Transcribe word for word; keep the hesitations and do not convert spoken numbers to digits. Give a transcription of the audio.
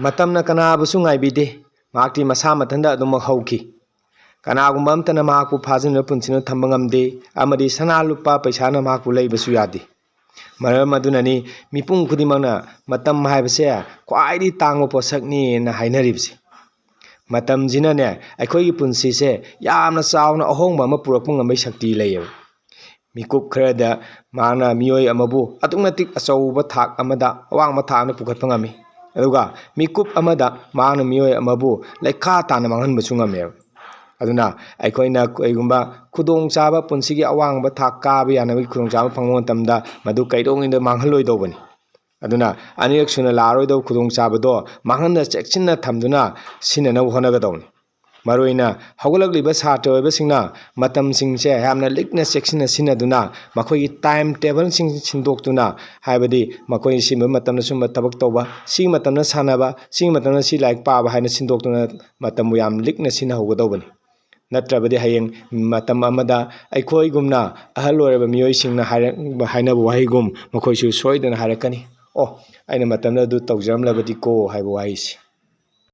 ꯃꯇꯝꯅ ꯀꯅꯥꯕꯨꯁꯨ ꯉꯥꯏꯕꯤꯗꯦ꯫ ꯃꯍꯥꯛꯇꯤ ꯃꯁꯥ ꯃꯊꯟꯇ ꯑꯗꯨꯃꯛ ꯍꯧꯈꯤ꯫ ꯀꯅꯥꯒꯨꯝꯕ ꯑꯃꯠꯇꯅ ꯃꯍꯥꯛꯄꯨ ꯐꯥꯖꯤꯟꯗꯨꯅ ꯄꯨꯟꯁꯤꯟꯗꯨꯅ ꯊꯝꯕ ꯉꯝꯗꯦ, ꯑꯃꯗꯤ ꯁꯅꯥ ꯂꯨꯄꯥ ꯄꯩꯁꯥꯅ ꯃꯍꯥꯛꯄꯨ ꯂꯩꯕꯁꯨ ꯌꯥꯗꯦ꯫ ꯃꯔꯝ ꯑꯗꯨꯅꯅꯤ ꯃꯤꯄꯨꯝ ꯈꯨꯗꯤꯡꯃꯛꯅ ꯃꯇꯝ ꯍꯥꯏꯕꯁꯦ ꯈ꯭ꯋꯥꯏꯗꯒꯤ ꯇꯥꯡꯕ ꯄꯣꯠꯁꯛꯅꯤꯅ ꯍꯥꯏꯅꯔꯤꯕꯁꯦ꯫ ꯃꯇꯝꯁꯤꯅꯅꯦ ꯑꯩꯈꯣꯏꯒꯤ ꯄꯨꯟꯁꯤꯁꯦ ꯌꯥꯝꯅ ꯆꯥꯎꯅ ꯑꯍꯣꯡꯕ ꯑꯃ ꯄꯨꯔꯛꯄ ꯉꯝꯕꯩ ꯁꯛꯇꯤ ꯂꯩꯌꯦꯕ꯫ ꯃꯤꯀꯨꯞ ꯈꯔꯗ ꯃꯍꯥꯛꯅ ꯃꯤꯑꯣꯏ ꯑꯃꯕꯨ ꯑꯗꯨꯛꯀꯤ ꯃꯇꯤꯛ ꯑꯆꯧꯕ ꯊꯥꯛ ꯑꯃꯗ, ꯑꯋꯥꯡꯕ ꯊꯥꯛ ꯑꯃꯗ ꯄꯨꯈꯠꯄ ꯉꯝꯃꯤ꯫ ꯑꯗꯨꯒ ꯃꯤꯀꯨꯞ ꯑꯃꯗ ꯃꯍꯥꯛꯅ ꯃꯤꯑꯣꯏ ꯑꯃꯕꯨ ꯂꯩꯈꯥ ꯇꯥꯅ ꯃꯥꯡꯍꯟꯕꯁꯨ ꯉꯝꯃꯦꯕ꯫ ꯑꯗꯨꯅ ꯑꯩꯈꯣꯏꯅ ꯀꯩꯒꯨꯝꯕ ꯈꯨꯗꯣꯡꯆꯥꯕ, ꯄꯨꯟꯁꯤꯒꯤ ꯑꯋꯥꯡꯕ ꯊꯥꯛ ꯀꯥꯕ ꯌꯥꯅꯕꯒꯤ ꯈꯨꯗꯣꯡꯆꯥꯕ ꯐꯪꯕ ꯃꯇꯝꯗ ꯃꯗꯨ ꯀꯩꯗꯧꯉꯩꯗ ꯃꯥꯡꯍꯜꯂꯣꯏꯗꯧꯕꯅꯤ꯫ ꯑꯗꯨꯅ ꯑꯅꯤꯔꯛ ꯁꯨꯅ ꯂꯥꯛꯑꯔꯣꯏꯗꯧꯕ ꯈꯨꯗꯣꯡꯆꯥꯕꯗꯣ ꯃꯥꯡꯍꯟꯗ ꯆꯦꯛꯁꯤꯟꯅ ꯊꯝꯗꯨꯅ ꯁꯤꯖꯤꯟꯅꯅꯕ ꯍꯣꯠꯅꯒꯗꯧꯕꯅꯤ꯫ ꯃꯔꯨꯑꯣꯏꯅ ꯍꯧꯒꯠꯂꯛꯂꯤꯕ ꯁꯥꯇ꯭ꯔ ꯑꯣꯏꯕꯁꯤꯡꯅ ꯃꯇꯝꯁꯤꯡꯁꯦ ꯌꯥꯝꯅ ꯂꯤꯛꯅ ꯆꯦꯛꯁꯤꯟꯅ ꯁꯤꯖꯤꯟꯅꯗꯨꯅ, ꯃꯈꯣꯏꯒꯤ time tableꯁꯤꯡ ꯁꯤꯟꯗꯣꯛꯇꯨꯅ, ꯍꯥꯏꯕꯗꯤ ꯃꯈꯣꯏ ꯁꯤꯒꯨꯝꯕ ꯃꯇꯝꯗ ꯁꯨꯝꯕ ꯊꯕꯛ ꯇꯧꯕ, ꯁꯤꯒꯤ ꯃꯇꯝꯗ ꯁꯥꯟꯅꯕ, ꯁꯤꯒꯤ ꯃꯇꯝꯗ ꯁꯤ ꯂꯥꯏꯔꯤꯛ ꯄꯥꯕ ꯍꯥꯏꯅ ꯁꯤꯟꯗꯣꯛꯇꯨꯅ ꯃꯇꯝꯕꯨ ꯌꯥꯝ ꯂꯤꯛꯅ ꯁꯤꯖꯤꯟꯅꯍꯧꯒꯗꯧꯕꯅꯤ꯫ ꯅꯠꯇ꯭ꯔꯕꯗꯤ ꯍꯌꯦꯡ ꯃꯇꯝ ꯑꯃꯗ ꯑꯩꯈꯣꯏꯒꯨꯝꯅ ꯑꯍꯜ ꯑꯣꯏꯔꯕ ꯃꯤꯑꯣꯏꯁꯤꯡꯅ ꯍꯥꯏꯔꯛ-, ꯍꯥꯏꯅꯕ ꯋꯥꯍꯩꯒꯨꯝ ꯃꯈꯣꯏꯁꯨ ꯁꯣꯏꯗꯅ ꯍꯥꯏꯔꯛꯀꯅꯤ, "ꯑꯣ, ꯑꯩꯅ ꯃꯇꯝꯗ ꯑꯗꯨ ꯇꯧꯖꯔꯝꯂꯕꯗꯤꯀꯣ" ꯍꯥꯏꯕ ꯋꯥꯍꯩꯁꯤ꯫